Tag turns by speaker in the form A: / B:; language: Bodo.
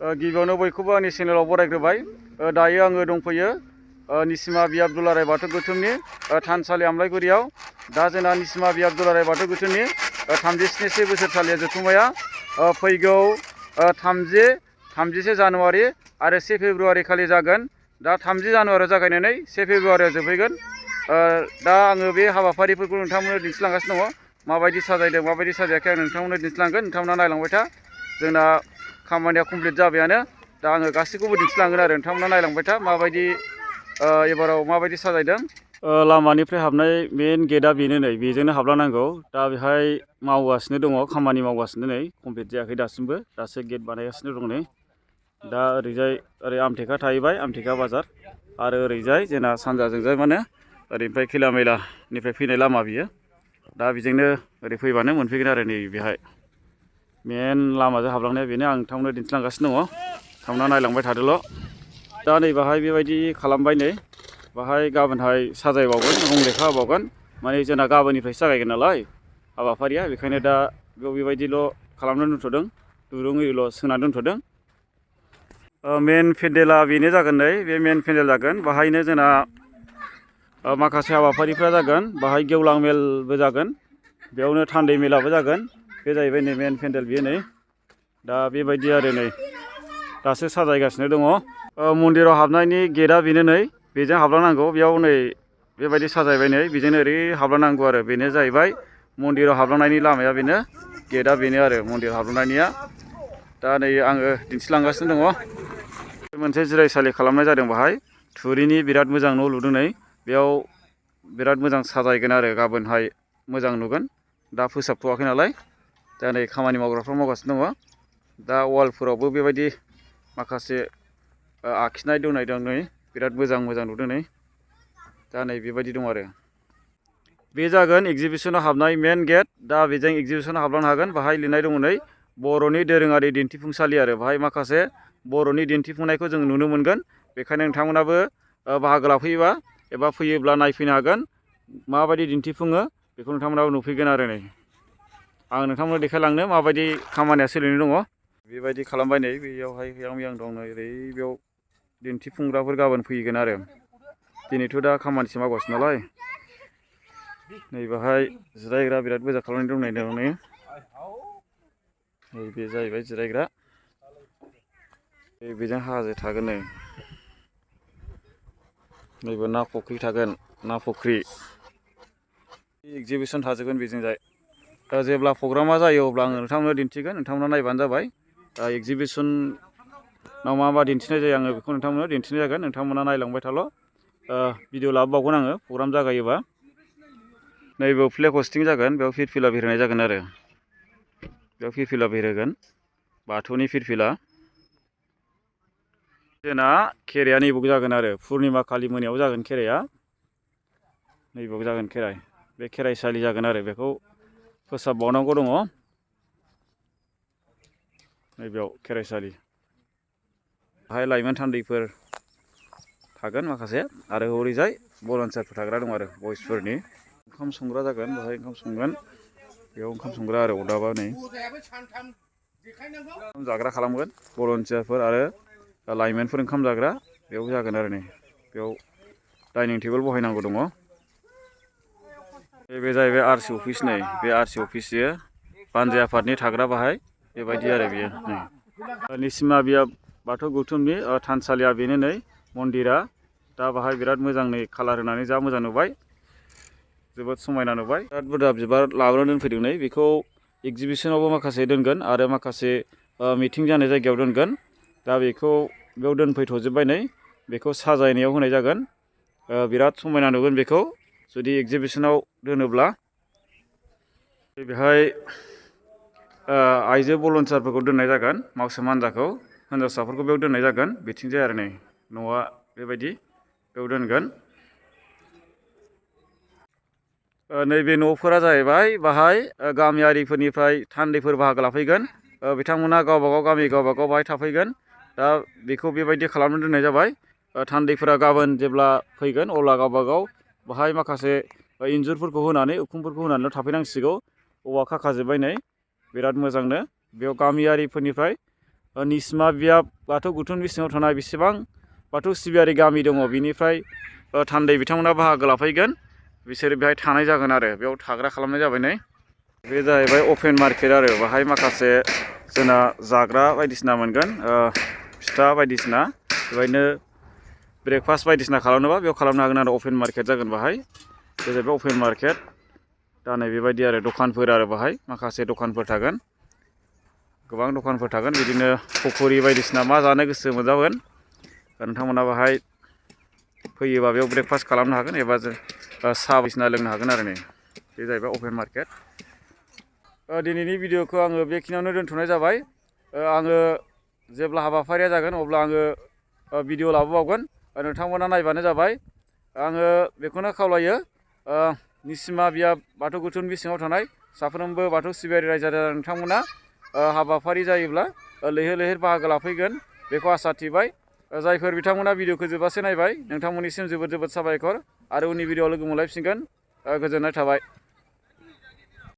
A: गिबियावनो बयखौबो आंनि चेनेलाव बरायग्रोबाय। दायो आङो दंफैयो निसिमा बियाब दुलाराय बाथौ गोथुमनि थानसालि आमलाइगुरियाव। दा जोंना निसिमा बियाब दुलाराय बाथौ गोथुमनि 37से बोसोरसालिया जथुम्माया फैगौ 30 जानुवारि आरो 1 फेब्रुवारि खालि जागोन। दा 30 जानुवारियाव जागायनानै 1 फेब्रुवारियाव जोबहैगोन। दा आङो बे हाबाफारिफोरखौ नोंथांमोननो दिन्थिलांगासिनो दङ। माबायदि साजायदों माबायदि साजायाखै आं नोंथांमोननो दिन्थिलांगोन। नोंथांमोना नायलांबाय था। जोंना खामानिया कमप्लिट जाबायानो। दा आङो गासैखौबो दिन्थिलांगोन आरो नोंथांमोना नायलांबाय था माबायदि एबाराव माबायदि साजायदों। लामानिफ्राय हाबनाय मेन गेटआ बेनो नै, बेजोंनो हाबलांनांगौ। दा बेहाय मावगासिनो दङ, खामानि मावगासिनो नै, कमप्लिट जायाखै दासिमबो। दासो गेट बानायगासिनो दङ नै। दा ओरै आमथेका थाहैबाय, आमथेका बाजार। आरो ओरैजाय जोंना सानजाजोंजाय माने ओरैनिफ्राय खैला मैलानिफ्राय फैनाय लामा बियो। दा बेजोंनो ओरै फैबानो मोनफैगोन आरो नै बेहाय मेन लामाजों हाबलांनाया बेनो। आं नोंथांमोननो दिन्थिलांगासिनो दङ, नोंथांमोना नायलांबाय थादोल'। दा नै बाहाय बेबायदि खालामबाय नै, बाहाय गाबोनहाय साजायबावगोन, रं लेखा होबावगोन। माने जोंना गाबोननिफ्रायसो जागायगोन नालाय हाबाफारिया, बेखायनो दा बेयाव बेबायदिल' खालामनानै दोनथ'दों, दुरुं एरिल' सोंनानै दोनथ'दों। मेन पेन्डेला बेनो जागोन नै, बे मेन पेन्डेल जागोन। बाहायनो जोंना माखासे हाबाफारिफ्रा जागोन। बाहाय गेवलां मेलबो जागोन, बेयावनो थान्दै मेलाबो जागोन। बे जाहैबाय नै मेन पेन्डेल बेयो नै। दा बेबायदि आरो नै दासो साजायगासिनो दङ। मन्दिराव हाबनायनि गेटआ बेनो नै, बेजों हाबलांनांगौ। बेयाव नै बेबायदि साजायबाय नै, बेजोंनो ओरै हाबलांनांगौ आरो। बेनो जाहैबाय मन्दिराव हाबलांनायनि लामाया बेनो, गेटआ बेनो आरो मन्दिर हाबलांनायनिया। दा नै आङो दिन्थिलांगासिनो दङ। मोनसे जिरायसालि खालामनाय जादों बाहाय, थुरिनि बिराद मोजां न' लुदों नै। बेयाव बिराद मोजां साजायगोन आरो, गाबोनहाय मोजां नुगोन। दा फोसाबथ'वाखै नालाय, दा नै खामानि मावग्राफ्रा मावगासिनो दङ। दा वालफोरावबो बेबायदि माखासे आखिनाय दोननाय दं नै, बिराद मोजां मोजां नुदों नै। दा नै बेबायदि दं आरो। बे जागोन एगजिबिसनाव हाबनाय मेन गेट। दा बेजों एगजिबिसनाव हाबलांनो हागोन। बाहाय लिरनाय दङ नै, बर'नि दोरोङारि दिन्थिफुंसालि आरो। बाहाय माखासे बर'नि दिन्थिफुंनायखौ जों नुनो मोनगोन। बेखायनो नोंथांमोनाबो बाहागो लाफैयोबा एबा फैयोब्ला नायफैनो हागोन। माबायदि दिन्थिफुङो बेखौ नोंथांमोनाबो नुफैगोन आरो नै। आं नोंथांमोननो देखायलांनो माबायदि खामानिया सोलिनो दङ। बेबायदि खालामबाय नै, बेयावहाय हैयां मैयां दं नै, ओरै बेयाव दिन्थिफुंग्राफोर गाबोन फैगोन आरो। दिनैथ' दा खामानिसो मावगासिनो नालाय। नै बाहाय जिरायग्रा बिराद मोजां खालामनानै दोननाय दं नै। बे जाहैबाय जिरायग्रा। बेजों हाजो थागोन नै। नैबे ना फुख्रि थागोन, ना फुख्रि। एगजिबिसन थाजोबगोन बेजोंजाय। दा जेब्ला प्रग्रामा जायो अब्ला आङो नोंथांमोननो दिन्थिगोन, नोंथांमोना नायबानो जाबाय। दा एगजिबिसनाव मा मा दिन्थिनाय जायो आङो बेखौ नोंथांमोननो दिन्थिनाय जागोन। नोंथांमोना नायलांबाय थाल'। भिडिअ लाबोबावगोन आङो प्रग्राम जागायोबा। नैबेयाव फ्लेग हस्टिं जागोन, बेयाव फिरफिला बिरहोनाय जागोन आरो। बेयाव फिरफिला बिरहोगोन, बाथौनि फिरफिला। जोंना खेराइया नैबाव जागोन आरो, पुर्निमा खालि मोनायाव जागोन खेराइया। नैबाव जागोन खेराइ, बे खेराइसालि जागोन आरो। बेखौ फोसाबबावनांगौ दङ। नैबेयाव खेराइसालि। बाहाय लाइमोन थान्दैफोर थागोन माखासे, आरो हरैजाय भलन्टियारफोर थाग्रा दं आरो बयसफोरनि। ओंखाम संग्रा जागोन, बाहाय ओंखाम संगोन। बेयाव ओंखाम संग्रा आरो अरदाबा नै। ओंखाम जाग्रा खालामगोन, भलन्टियारफोर आरो लाइमोनफोर ओंखाम जाग्रा बेयाव जागोन आरो नै। बेयाव डाइनिं टेबोल बहायनांगौ दङ। बे जाहैबाय आरसि अफिस नै, बे आरसि अफिस बियो बानजाय आफादनि थाग्रा बाहाय। बेबायदि आरो बेयो नै। निसिमा बियाब बाथौ गौथुमनि थानसालिया बेनो नै, मन्दिरा। दा बाहाय बिराद मोजां नै कालार होनानै जा मोजां नुबाय, जोबोद समायना नुबाय। बिराद बुरजा बिबार लाबोनानै दोनफैदों नै। बेखौ एगजिबिसनावबो माखासे दोनगोन आरो माखासे मिटिं जानाय जायगायाव दोनगोन। दा बेखौ बेयाव दोनफैथ'जोब्बाय नै। बेखौ साजायनायाव होनाय जागोन। बिराद समायना नुगोन बेखौ जुदि एगजिबिसनाव दोनोब्ला। बेहाय आइजो भलन्टियारफोरखौ दोननाय जागोन, मावसोम हान्जाखौ। हिन्जावसाफोरखौ बेयाव दोननाय जागोन। बिथिंजाय आरो नै न'आ बेबायदि, बेयाव दोनगोन। नैबे न'फोरा जाहैबाय बाहाय गामियारिफोरनिफ्राय थान्दैफोर बाहागो लाफैगोन। बिथांमोना गावबागाव गामि गावबागाव बाहाय थाफैगोन। दा बेखौ बेबायदि खालामनानै दोननाय जाबाय। थान्दैफोरा गाबोन जेब्ला फैगोन अब्ला गावबागाव बाहाय माखासे इन्जुरफोरखौ होनानै, उखुमफोरखौ होनानैल' थाफैनांसिगौ। औवा खाखाजोब्बाय नै, बिराद मोजांनो। बेयाव गामियारिफोरनिफ्राय निस्मा बियाब बाथौ गुथुन सिङाव थानाय बेसेबां बाथौ सिबियारि गामि दङ बिनिफ्राय थान्दै बिथांमोना बाहागो लाफैगोन बिसोर बेहाय थानाय जागोन आरो बेयाव थाग्रा खालामनाय जाबाय नै बे जाहैबाय अपेन मार्केट आरो बाहाय माखासे जोंना जाग्रा बायदिसिना मोनगोन फिथा बायदिसिना बेबायदिनो ब्रेकफास्ट बायदिसिना खालामनोबा बेयाव खालामनो हागोन आरो अपेन मार्केट जागोन बाहाय बे जाहैबाय अपेन मार्केट दा नै बेबायदि आरो दखानफोर आरो बाहाय माखासे दखानफोर थागोन गोबां दखानफोर थागोन बिदिनो पकरि बायदिसिना मा जानो गोसो मोनजागोन नोंथांमोना बाहाय फैयोबा बेयाव ब्रेकफास्ट खालामनो हागोन एबा साहा बायदिसिना लोंनो हागोन आरो नै बे जाहैबाय अपेन मार्केट दिनैनि भिडिअखौ आङो बेखिनियावनो दोनथ'नाय जाबाय आङो जेब्ला हाबाफारिया जागोन अब्ला आङो भिडिअ लाबोबावगोन नोंथांमोना नायबानो जाबाय आङो बेखौनो खावलायो निसिमा बियाब बाथौ गुथुन सिङाव थानाय साफ्रोमबो बाथौ सिबियारि रायजो राजा नोंथांमोना हाबाफारि जायोब्ला लैहोर लैहोर बाहागो लाफैगोन बेखौ आसा थिबाय जायफोर बिथांमोना भिडिअखौ जोबजासे नायबाय नोंथांमोननिसिम जोबोद जोबोद साबायखर आरो उननि भिडिअआव लोगो मोनलायफिनगोन गोजोननाय थाबाय।